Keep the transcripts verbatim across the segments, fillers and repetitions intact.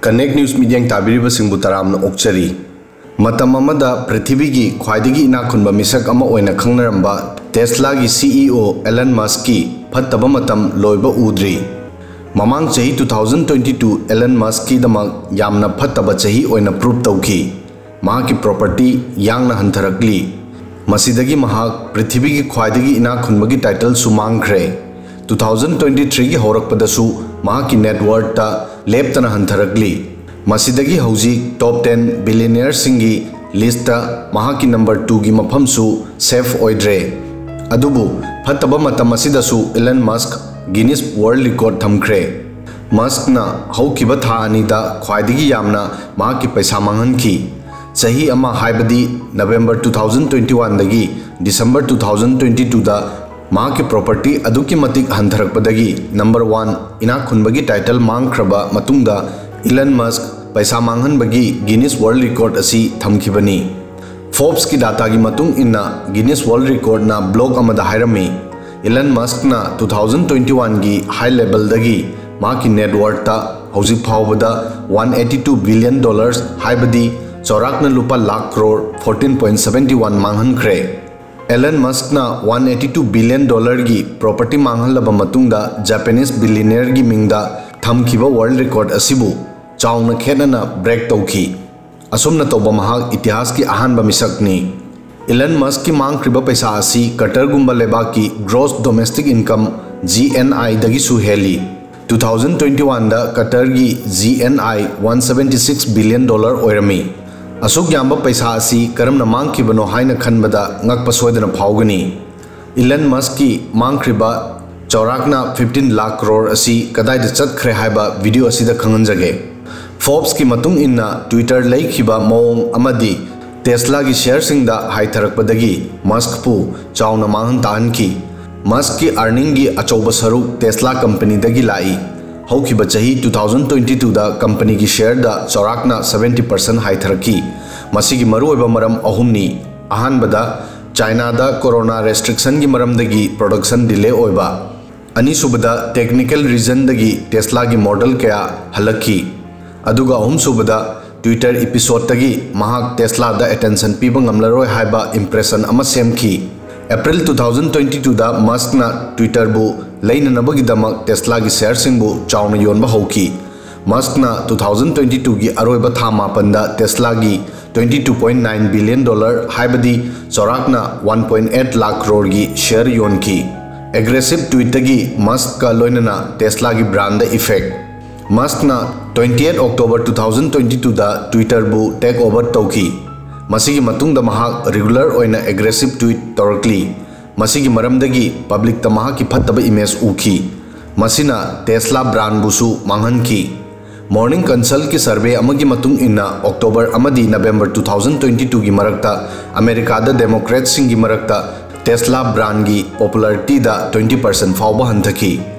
Connect News ꯃꯤꯠꯌꯦꯡ ꯇꯥꯕꯤꯔꯤꯕꯁꯤꯡꯕꯨ ꯇꯔꯥꯝꯅ ꯑꯣꯛꯆꯔꯤ꯫ ꯃꯇꯝ ꯑꯃꯗ ꯄ꯭ꯔꯤꯊꯤꯕꯤꯒꯤ ꯈ꯭ꯋꯥꯏꯗꯒꯤ ꯏꯅꯥꯛ ꯈꯨꯟꯕ ꯃꯤꯁꯛ ꯑꯃ ꯑꯣꯏꯅ ꯈꯪꯅꯔꯝꯕ ꯇꯦꯁꯂꯥꯒꯤ ꯁꯤ ꯏ ꯑꯣ ꯑꯦꯂꯟ ꯃꯁꯛꯀꯤ ꯐꯠꯇꯕ ꯃꯇꯝ ꯂꯣꯏꯕ ꯎꯗ꯭ꯔꯤ꯫ ꯃꯃꯥꯡ ꯆꯍꯤ two thousand twenty two ꯑꯦꯂꯟ ꯃꯁꯛꯀꯤꯗꯃꯛ ꯌꯥꯝꯅ ꯐꯠꯇꯕ ꯆꯍꯤ ꯑꯣꯏꯅ ꯄ꯭ꯔꯨꯞ ꯇꯧꯈꯤ꯫ ꯃꯍꯥꯛꯀꯤ ꯄ꯭ꯔꯣꯄꯔꯇꯤ ꯌꯥꯡꯅ ꯍꯟꯊꯔꯛꯂꯤ꯫ ꯃꯁꯤꯗꯒꯤ ꯃꯍꯥꯛ ꯄ꯭ꯔꯤꯊꯤꯕꯤꯒꯤ ꯈ꯭ꯋꯥꯏꯗꯒꯤ ꯏꯅꯥꯛ ꯈꯨꯟꯕꯒꯤ ꯇꯥꯏꯇꯜꯁꯨ ꯃꯥꯡꯈ꯭ꯔꯦ꯫ Two thousand twenty three ꯒꯤ ꯍꯧꯔꯛꯄꯗꯁꯨ ꯃꯍꯥꯛꯀꯤ ꯅꯦꯠ ꯋꯔꯠꯇ ꯂꯦꯞꯇꯅ ꯍꯟꯊꯔꯛꯂꯤ꯫ ꯃꯁꯤꯗꯒꯤ ꯍꯧꯖꯤꯛ ꯇꯣꯞ ꯇꯦꯟ ꯕꯤꯂꯤꯅꯤꯌꯔꯁꯤꯡꯒꯤ ꯂꯤꯁꯇ ꯃꯍꯥꯛꯀꯤ ꯅꯝꯕꯔ ꯇꯨꯒꯤ ꯃꯐꯝꯁꯨ ꯁꯦꯐ ꯑꯣꯏꯗ꯭ꯔꯦ꯫ ꯑꯗꯨꯕꯨ ꯐꯠꯇꯕ ꯃꯇꯝ ꯑꯁꯤꯗꯁꯨ ꯏꯂꯟ ꯃꯁꯛ ꯒꯤꯅꯤꯁ ꯋꯥꯔꯜ ꯔꯦꯀꯣꯔꯗ ꯊꯝꯈ꯭ꯔꯦ꯫ ꯃꯁꯛꯅ ꯍꯧꯈꯤꯕ ꯊꯥ ꯑꯅꯤꯗ ꯈ꯭ꯋꯥꯏꯗꯒꯤ ꯌꯥꯝꯅ ꯃꯍꯥꯛꯀꯤ ꯄꯩꯁꯥ ꯃꯥꯡꯍꯟꯈꯤ꯫ ꯆꯍꯤ ꯑꯃ, ꯍꯥꯏꯕꯗꯤ November two thousand twenty one ꯗꯒꯤ December two thousand twenty two ꯗ ꯃꯍꯥꯛꯀꯤ ꯄ꯭ꯔꯣꯄꯔꯇꯤ ꯑꯗꯨꯛꯀꯤ ꯃꯇꯤꯛ ꯍꯟꯊꯔꯛꯄꯗꯒꯤ ꯅꯝꯕꯔ ꯋꯥꯟ ꯏꯅꯥꯛ ꯈꯨꯟꯕꯒꯤ ꯇꯥꯏꯇꯜ ꯃꯥꯡꯈ꯭ꯔꯕ ꯃꯇꯨꯡꯗ ꯏꯂꯟ ꯃꯁꯛ ꯄꯩꯁꯥ ꯃꯥꯡꯍꯟꯕꯒꯤ ꯒꯤꯅꯤꯁ ꯋꯥꯔꯜ ꯔꯦꯀꯣꯔꯗ ꯑꯁꯤ ꯊꯝꯈꯤꯕꯅꯤ꯫ ꯐꯣꯔꯕꯁꯀꯤ ꯗꯥꯇꯥꯒꯤ ꯃꯇꯨꯡ ꯏꯟꯅ ꯒꯤꯅꯤꯁ ꯋꯥꯔꯜ ꯔꯦꯀꯣꯔꯗꯅ ꯕ꯭ꯂꯣꯒ ꯑꯃꯗ ꯍꯥꯏꯔꯝꯃꯤ, ꯏꯂꯟ ꯃꯁꯛꯅ two thousand twenty one ꯒꯤ ꯍꯥꯏ ꯂꯦꯚꯦꯜꯗꯒꯤ ꯃꯍꯥꯛꯀꯤ ꯅꯦꯠ ꯋꯔꯠꯇ ꯍꯧꯖꯤꯛ ꯐꯥꯎꯕꯗ one eighty two billion dollars, ꯍꯥꯏꯕꯗꯤ ꯆꯥꯎꯔꯥꯛꯅ ꯂꯨꯄꯥ lakh crore fourteen point seventy one ꯃꯥꯡꯍꯟꯈ꯭ꯔꯦ꯫ ꯑꯦꯂꯟ ꯃꯁꯛꯅ one eighty two billion dollar ꯒꯤ ꯄ꯭ꯔꯣꯄꯔꯇꯤ ꯃꯥꯡꯍꯜꯂꯕ ꯃꯇꯨꯡꯗ ꯖꯄꯥꯅꯤꯁ ꯕꯤꯂꯤꯅꯤꯌꯔꯒꯤ ꯃꯤꯡꯗ ꯊꯝꯈꯤꯕ ꯋꯥꯔꯜ ꯔꯦꯀꯣꯔꯗ ꯑꯁꯤꯕꯨ ꯆꯥꯎꯅ ꯈꯦꯠꯅꯅ ꯕ꯭ꯔꯦꯛ ꯇꯧꯈꯤ꯫ ꯑꯁꯨꯝꯅ ꯇꯧꯕ ꯃꯍꯥꯛ ꯏꯇꯤꯍꯥꯁꯀꯤ ꯑꯍꯥꯟꯕ ꯃꯤꯁꯛꯅꯤ꯫ ꯏꯂꯟ ꯃꯁꯛꯀꯤ ꯃꯥꯡꯈ꯭ꯔꯤꯕ ꯄꯩꯁꯥ ꯑꯁꯤ ꯀꯇꯔꯒꯨꯝꯕ ꯂꯩꯕꯥꯛꯀꯤ gross domestic income, G N I, ꯗꯒꯤꯁꯨ ꯍꯦꯜꯂꯤ꯫ Two thousand twenty one the ꯀꯇꯔꯒꯤ G N I one seventy six billion dollar ꯑꯣꯏꯔꯝꯃꯤ꯫ ꯑꯁꯨꯛ ꯌꯥꯝꯕ ꯄꯩꯁꯥ ꯑꯁꯤ ꯀꯔꯝꯅ ꯃꯥꯡꯈꯤꯕꯅꯣ ꯍꯥꯏꯅ ꯈꯟꯕꯗ ꯉꯛꯄ ꯁꯣꯏꯗꯅ ꯐꯥꯎꯒꯅꯤ꯫ ꯏꯂꯟ ꯃꯁꯛꯀꯤ ꯃꯥꯡꯈ꯭ꯔꯤꯕ ꯆꯥꯎꯔꯥꯛꯅ fifteen ꯂꯥꯈ ꯀ꯭ꯔꯣꯔ ꯑꯁꯤ ꯀꯗꯥꯏꯗ ꯆꯠꯈ꯭ꯔꯦ ꯍꯥꯏꯕ ꯚꯤꯗꯤꯑꯣ ꯑꯁꯤꯗ ꯈꯪꯍꯟꯖꯒꯦ꯫ ꯐꯣꯔꯕꯁꯀꯤ ꯃꯇꯨꯡ ꯏꯟꯅ, ꯇ꯭ꯋꯤꯇꯔ ꯂꯩꯈꯤꯕ ꯃꯑꯣꯡ ꯑꯃꯗꯤ ꯇꯦꯁꯂꯥꯒꯤ ꯁꯤꯌꯔꯁꯤꯡꯗ ꯍꯥꯏꯊꯔꯛꯄꯗꯒꯤ ꯃꯁꯛꯄꯨ ꯆꯥꯎꯅ ꯃꯥꯡꯍꯟ ꯇꯥꯍꯟꯈꯤ꯫ ꯃꯁꯛꯀꯤ ꯑꯥꯔꯅꯤꯡꯒꯤ ꯑꯆꯧꯕ ꯁꯔꯨꯛ ꯇꯦꯁꯂꯥ ꯀꯝꯄꯅꯤꯗꯒꯤ ꯂꯥꯛꯏ꯫ ꯍꯧꯈꯤꯕ ꯆꯍꯤ two thousand twenty two ꯗ ꯀꯝꯄꯅꯤꯒꯤ ꯁꯤꯌꯔꯗ ꯆꯥꯎꯔꯥꯛꯅ seventy percent ꯍꯥꯏꯊꯔꯛꯈꯤ꯫ ꯃꯁꯤꯒꯤ ꯃꯔꯨꯑꯣꯏꯕ ꯃꯔꯝ ꯑꯍꯨꯝꯅꯤ꯫ ꯑꯍꯥꯟꯕꯗ, ꯆꯥꯏꯅꯥꯗ ꯀꯣꯔꯣꯅꯥ ꯔꯦꯁꯇ꯭ꯔꯤꯛꯁꯟꯒꯤ ꯃꯔꯝꯗꯒꯤ ꯄ꯭ꯔꯣꯗꯛꯁꯟ ꯗꯤꯂꯦ ꯑꯣꯏꯕ꯫ ꯑꯅꯤꯁꯨꯕꯗ, ꯇꯦꯛꯅꯤꯀꯦꯜ ꯔꯤꯖꯟꯗꯒꯤ ꯇꯦꯁꯂꯥꯒꯤ ꯃꯣꯗꯦꯜ ꯀꯌꯥ ꯍꯜꯂꯛꯈꯤ꯫ ꯑꯗꯨꯒ ꯑꯍꯨꯝꯁꯨꯕꯗ, Twitter episodeꯇꯒꯤ ꯃꯍꯥꯛ Teslaꯗ attention ꯄꯤꯕ ꯉꯝꯂꯔꯣꯏ ꯍꯥꯏꯕ impression ꯑꯃ ꯁꯦꯝꯈꯤ꯫ April two thousand twenty twoꯗ Muskꯅ Twitterꯕꯨ ꯂꯩꯅꯅꯕꯒꯤꯗꯃꯛ Teslaꯒꯤ shareꯁꯤꯡꯕꯨ ꯆꯥꯎꯅ ꯌꯣꯟꯕ ꯍꯧꯈꯤ꯫ Muskꯅ two thousand twenty twoꯒꯤ ꯑꯔꯣꯏꯕ ꯊꯥ ꯃꯥꯄꯟꯗ Teslaꯒꯤ twenty two point nine billion dollar, ꯍꯥꯏꯕꯗꯤ ꯆꯥꯎꯔꯥꯛꯅ one point eight lakh croreꯒꯤ share ꯌꯣꯟꯈꯤ꯫ Aggressive tweetꯇꯒꯤ Muskꯀ ꯂꯣꯏꯅꯅ Teslaꯒꯤ brandꯗ effect꯫ Muskꯅ twenty eight October two thousand twenty twoꯗ Twitterꯕꯨ take over ꯇꯧꯈꯤ꯫ ꯃꯁꯤꯒꯤ ꯃꯇꯨꯡꯗ ꯃꯍꯥꯛ regular ꯑꯣꯏꯅ aggressive tweet ꯇꯧꯔꯛꯂꯤ꯫ ꯃꯁꯤꯒꯤ ꯃꯔꯝꯗꯒꯤ publicꯇ ꯃꯍꯥꯛꯀꯤ ꯐꯠꯇꯕ image ꯎꯈꯤ꯫ ꯃꯁꯤꯅ Tesla brandꯕꯨꯁꯨ ꯃꯥꯡꯍꯟꯈꯤ꯫ Morning Consultꯀꯤ survey ꯑꯃꯒꯤ ꯃꯇꯨꯡ ꯏꯟꯅ, October ꯑꯃꯗꯤ November two thousand twenty twoꯒꯤ ꯃꯔꯛꯇ ꯑꯃꯦꯔꯤꯀꯥꯗ Democratꯁꯤꯡꯒꯤ ꯃꯔꯛꯇ Tesla brandꯒꯤ popularityꯗ twenty percent ꯐꯥꯎꯕ ꯍꯟꯊꯈꯤ,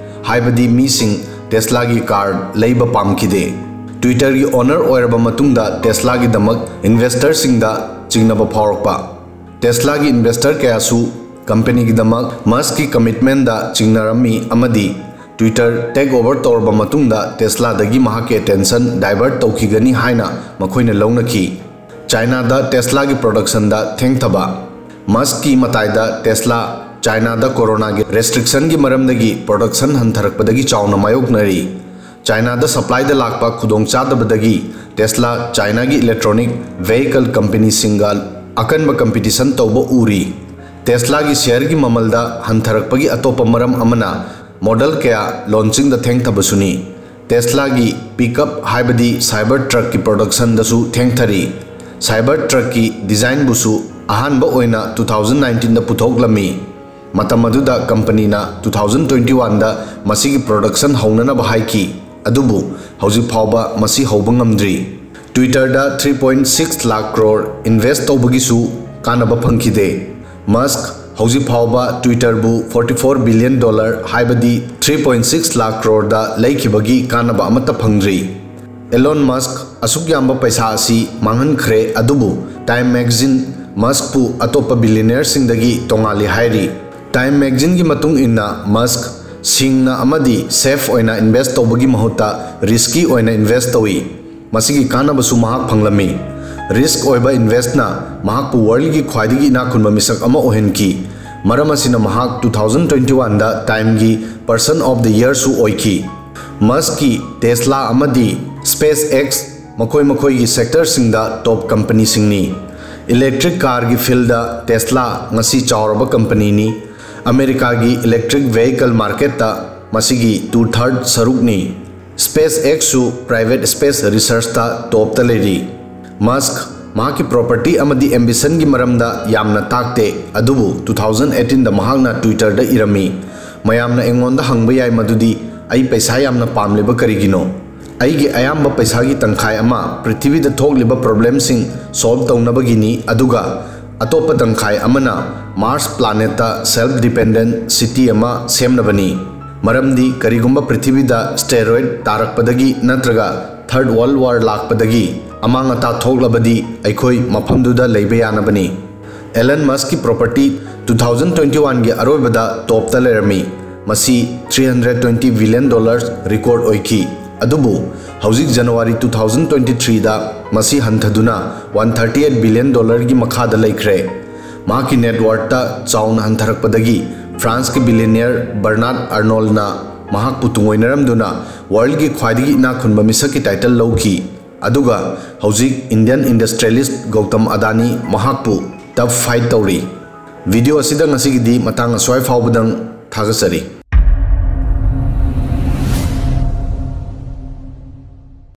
ꯍꯥꯏꯕꯗꯤ ꯃꯤꯁꯤꯡ Teslaꯒꯤ car ꯂꯩꯕ ꯄꯥꯝꯈꯤꯗꯦ꯫ Twitterꯒꯤ owner ꯑꯣꯏꯔꯕ ꯃꯇꯨꯡꯗ Teslaꯒꯤꯗꯃꯛ investorꯁꯤꯡꯗ ꯆꯤꯡꯅꯕ ꯐꯥꯎꯔꯛꯄ꯫ Teslaꯒꯤ investor ꯀꯌꯥꯁꯨ companyꯒꯤꯗꯃꯛ Muskꯀꯤ commitmentꯗ ꯆꯤꯡꯅꯔꯝꯃꯤ ꯑꯃꯗꯤ Twitter take over ꯇꯧꯔꯕ ꯃꯇꯨꯡꯗ Teslaꯗꯒꯤ ꯃꯍꯥꯛꯀꯤ attention divert ꯇꯧꯈꯤꯒꯅꯤ ꯍꯥꯏꯅ ꯃꯈꯣꯏꯅ ꯂꯧꯅꯈꯤ꯫ Chinaꯗ Teslaꯒꯤ productionꯗ ꯊꯦꯡꯊꯕ꯫ Muskꯀꯤ ꯃꯇꯥꯏꯗ Tesla Chinaꯗ coronaꯒꯤ restrictionꯒꯤ ꯃꯔꯝꯗꯒꯤ production ꯍꯟꯊꯔꯛꯄꯗꯒꯤ ꯆꯥꯎꯅ ꯃꯥꯌꯣꯛꯅꯔꯤ꯫ Chinaꯗ supplyꯗ ꯂꯥꯛꯄ ꯈꯨꯗꯣꯡꯆꯥꯗꯕꯗꯒꯤ Tesla Chinaꯒꯤ electronic vehicle companyꯁꯤꯡꯒ ꯑꯀꯟꯕ competition ꯇꯧꯕ ꯎꯔꯤ꯫ Teslaꯒꯤ shareꯒꯤ ꯃꯃꯜꯗ ꯍꯟꯊꯔꯛꯄꯒꯤ ꯑꯇꯣꯞꯄ ꯃꯔꯝ ꯑꯃꯅ model ꯀꯌꯥ launchingꯗ ꯊꯦꯡꯊꯕꯁꯨꯅꯤ꯫ Teslaꯒꯤ pickup ꯍꯥꯏꯕꯗꯤ Cybertruckꯀꯤ productionꯗꯁꯨ ꯊꯦꯡꯊꯔꯤ꯫ Cybertruckꯀꯤ designꯕꯨꯁꯨ ꯑꯍꯥꯟꯕ ꯑꯣꯏꯅ two thousand nineteenꯗ ꯄꯨꯊꯣꯛꯂꯝꯃꯤ꯫ ꯃꯇꯝ ꯑꯗꯨꯗ companyꯅ two thousand twenty oneꯗ ꯃꯁꯤꯒꯤ production ꯍꯧꯅꯅꯕ ꯍꯥꯏꯈꯤ, ꯑꯗꯨꯕꯨ ꯍꯧꯖꯤꯛ ꯐꯥꯎꯕ ꯃꯁꯤ ꯍꯧꯕ ꯉꯝꯗ꯭ꯔꯤ꯫ Twitterꯗ three point six lakh crore invest ꯇꯧꯕꯒꯤꯁꯨ ꯀꯥꯟꯅꯕ ꯐꯪꯈꯤꯗꯦ꯫ Musk ꯍꯧꯖꯤꯛ ꯐꯥꯎꯕ Twitterꯕꯨ forty four billion dollar, ꯍꯥꯏꯕꯗꯤ three point six lakh croreꯗ ꯂꯩꯈꯤꯕꯒꯤ ꯀꯥꯟꯅꯕ ꯑꯃꯠꯇ ꯐꯪꯗ꯭ꯔꯤ꯫ Elon Musk ꯑꯁꯨꯛ ꯌꯥꯝꯕ ꯄꯩꯁꯥ ꯑꯁꯤ ꯃꯥꯡꯍꯟꯈ꯭ꯔꯦ, ꯑꯗꯨꯕꯨ Time Magazine Muskꯄꯨ ꯑꯇꯣꯞꯄ billionaireꯁꯤꯡꯗꯒꯤ ꯇꯣꯉꯥꯜꯂꯤ ꯍꯥꯏꯔꯤ꯫ Time Magazineꯒꯤ ꯃꯇꯨꯡ ꯏꯟꯅ, Musk ꯁꯤꯡꯅ ꯑꯃꯗꯤ safe ꯑꯣꯏꯅ invest ꯇꯧꯕꯒꯤ ꯃꯍꯨꯠꯇ risky ꯑꯣꯏꯅ invest ꯇꯧꯏ꯫ ꯃꯁꯤꯒꯤ ꯀꯥꯟꯅꯕꯁꯨ ꯃꯍꯥꯛ ꯐꯪꯂꯝꯃꯤ꯫ ꯔꯤꯁꯛ ꯑꯣꯏꯕ ꯏꯟꯚꯦꯁꯠꯅ ꯃꯍꯥꯛꯄꯨ ꯋꯥꯔꯜꯒꯤ ꯈ꯭ꯋꯥꯏꯗꯒꯤ ꯏꯅꯥꯛ ꯈꯨꯟꯕ ꯃꯤꯁꯛ ꯑꯃ ꯑꯣꯏꯍꯟꯈꯤ꯫ ꯃꯔꯝ ꯑꯁꯤꯅ ꯃꯍꯥꯛ ꯇꯨ ꯊꯥꯎꯖꯟ ꯇ꯭ꯋꯦꯟꯇꯤ ꯋꯥꯟꯗ ꯇꯥꯏꯝꯒꯤ ꯄꯔꯁꯟ ꯑꯣꯐ ꯗ ꯌꯔꯁꯨ ꯑꯣꯏꯈꯤ꯫ ꯃꯁꯛꯀꯤ ꯇꯦꯁꯂꯥ ꯑꯃꯗꯤ ꯁ꯭ꯄꯦꯁ ꯑꯦꯛꯁ ꯃꯈꯣꯏ ꯃꯈꯣꯏꯒꯤ ꯁꯦꯛꯇꯔꯁꯤꯡꯗ ꯇꯣꯞ ꯀꯝꯄꯅꯤꯁꯤꯡꯅꯤ꯫ ꯏꯂꯦꯛꯇ꯭ꯔꯤꯛ ꯀꯥꯔꯒꯤ ꯐꯤꯜꯗ ꯇꯦꯁꯂꯥ ꯉꯁꯤ ꯆꯥꯎꯔꯕ ꯀꯝꯄꯅꯤꯅꯤ꯫ ꯑꯃꯦꯔꯤꯀꯥꯒꯤ ꯏꯂꯦꯛꯇ꯭ꯔꯤꯛ ꯚꯦꯍꯤꯀꯜ ꯃꯥꯔꯀꯦꯠꯇ ꯃꯁꯤꯒꯤ ꯇꯨ ꯊꯥꯔꯠ ꯁꯔꯨꯛꯅꯤ꯫ ꯁ꯭ꯄꯦꯁ ꯑꯦꯛꯁꯁꯨ ꯄ꯭ꯔꯥꯏꯚꯦꯠ ꯁ꯭ꯄꯦꯁ ꯔꯤꯁꯔꯆꯇ ꯇꯣꯞꯇ ꯂꯩꯔꯤ꯫ ꯃꯁꯛ ꯃꯍꯥꯛꯀꯤ ꯄ꯭ꯔꯣꯄꯔꯇꯤ ꯑꯃꯗꯤ ꯑꯦꯝꯕꯤꯁꯟꯒꯤ ꯃꯔꯝꯗ ꯌꯥꯝꯅ ꯇꯥꯛꯇꯦ, ꯑꯗꯨꯕꯨ ꯇꯨ ꯊꯥꯎꯖꯟ ꯑꯩꯠꯇꯤꯟꯗ ꯃꯍꯥꯛꯅ ꯇ꯭ꯋꯤꯇꯔꯗ ꯏꯔꯝꯃꯤ, "ꯃꯌꯥꯝꯅ ꯑꯩꯉꯣꯟꯗ ꯍꯪꯕ ꯌꯥꯏ ꯃꯗꯨꯗꯤ ꯑꯩ ꯄꯩꯁꯥ ꯌꯥꯝꯅ ꯄꯥꯝꯂꯤꯕ ꯀꯔꯤꯒꯤꯅꯣ? ꯑꯩꯒꯤ ꯑꯌꯥꯝꯕ ꯄꯩꯁꯥꯒꯤ ꯇꯪꯈꯥꯏ ꯑꯃ ꯄ꯭ꯔꯤꯊꯤꯕꯤꯗ ꯊꯣꯛꯂꯤꯕ ꯄ꯭ꯔꯣꯕ꯭ꯂꯦꯝꯁꯤꯡ ꯁꯣꯜꯕ ꯇꯧꯅꯕꯒꯤꯅꯤ, ꯑꯗꯨꯒ ꯑꯇꯣꯞꯄ ꯇꯪꯈꯥꯏ ꯑꯃꯅ ꯃꯥꯔꯁ ꯄ꯭ꯂꯥꯅꯦꯠꯇ ꯁꯦꯜꯐ ꯗꯤꯄꯦꯟꯗꯦꯟ ꯁꯤꯇꯤ ꯑꯃ ꯁꯦꯝꯅꯕꯅꯤ꯫ ꯃꯔꯝꯗꯤ ꯀꯔꯤꯒꯨꯝꯕ ꯄ꯭ꯔꯤꯊꯤꯕꯤꯗ ꯑꯦꯁꯇꯦꯔꯣꯏꯗ ꯇꯥꯔꯛꯄꯗꯒꯤ ꯅꯠꯇ꯭ꯔꯒ ꯊꯔꯗ ꯋꯥꯔꯜꯗ ꯋꯥꯔ ꯂꯥꯛꯄꯗꯒꯤ ꯑꯃꯥꯡ ꯑꯇꯥ ꯊꯣꯛꯂꯕꯗꯤ ꯑꯩꯈꯣꯏ ꯃꯐꯝꯗꯨꯗ ꯂꯩꯕ ꯌꯥꯅꯕꯅꯤ꯫" ꯑꯦꯂꯟ ꯃꯁꯛꯀꯤ ꯄ꯭ꯔꯣꯄꯔꯇꯤ ꯇꯨ ꯊꯥꯎꯖꯟ ꯇ꯭ꯋꯦꯟꯇꯤ ꯋꯥꯟꯒꯤ ꯑꯔꯣꯏꯕꯗ ꯇꯣꯞꯇ ꯂꯩꯔꯝꯃꯤ꯫ ꯃꯁꯤ three hundred twenty billion dollar record ꯑꯣꯏꯈꯤ꯫ ꯑꯗꯨꯕꯨ ꯍꯧꯖꯤꯛ ꯖꯅꯋꯥꯔꯤ ꯇꯨ ꯊꯥꯎꯖꯟ ꯇ꯭ꯋꯦꯟꯇꯤ ꯊ꯭ꯔꯤꯗ ꯃꯁꯤ ꯍꯟꯊꯗꯨꯅ ꯋꯥꯟ ꯊꯥꯔꯇꯤ ꯑꯩꯠ ꯕꯤꯂꯤꯌꯟ ꯗꯣꯂꯔꯒꯤ ꯃꯈꯥꯗ ꯂꯩꯈ꯭ꯔꯦ꯫ ꯃꯍꯥꯛꯀꯤ ꯅꯦꯠ ꯋꯥꯔꯠꯇ ꯆꯥꯎꯅ ꯍꯟꯊꯔꯛꯄꯗꯒꯤ ꯐ꯭ꯔꯥꯟꯁꯀꯤ ꯕꯤꯂꯤꯌꯅꯤꯌꯔ ꯕꯔꯅꯥꯔꯗ ꯑꯥꯔꯅꯣꯜꯅ ꯃꯍꯥꯛꯄꯨ ꯇꯨꯡꯑꯣꯏꯅꯔꯝꯗꯨꯅ ꯋꯥꯔꯜꯒꯤ ꯈ꯭ꯋꯥꯏꯗꯒꯤ ꯏꯅꯥꯛ ꯈꯨꯟꯕ ꯃꯤꯁꯛꯀꯤ ꯇꯥꯏꯇꯜ ꯂꯧꯈꯤ꯫ ꯑꯗꯨꯒ ꯍꯧꯖꯤꯛ ꯏꯟꯗꯤꯌꯟ ꯏꯟꯗꯁꯇ꯭ꯔꯤꯌꯦꯂꯤꯁ ꯒꯧꯇꯝ ꯑꯗꯥꯅꯤ ꯃꯍꯥꯛꯄꯨ ꯇꯐ ꯐꯥꯏꯠ ꯇꯧꯔꯤ꯫ ꯚꯤꯗꯤꯑꯣ ꯑꯁꯤꯗ ꯉꯁꯤꯒꯤꯗꯤ ꯃꯇꯥꯡ ꯑꯁ꯭ꯋꯥꯏ ꯐꯥꯎꯕꯗꯪ꯫ ꯊꯥꯒꯠꯆꯔꯤ꯫